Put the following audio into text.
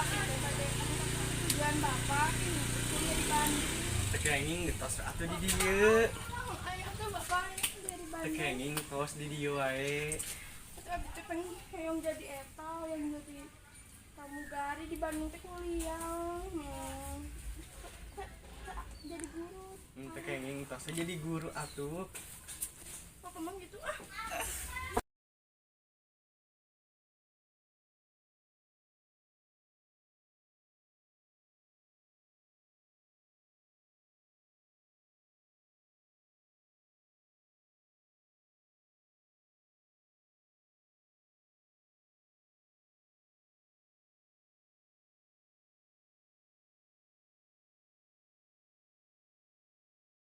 Tujuan Bapak ini kuliah di Bandung. Teu kenging tos atuh di dieu. Ayo atuh, Bapak kuliah di Teu Bandung. Kenging tos di dieu wae. Itu abdi teh pengen yang jadi eta, yang jadi pramugari di Bandung teh kuliah. Jadi guru. Teu kenging tos jadi guru atuh. Bapak mah gitu ah.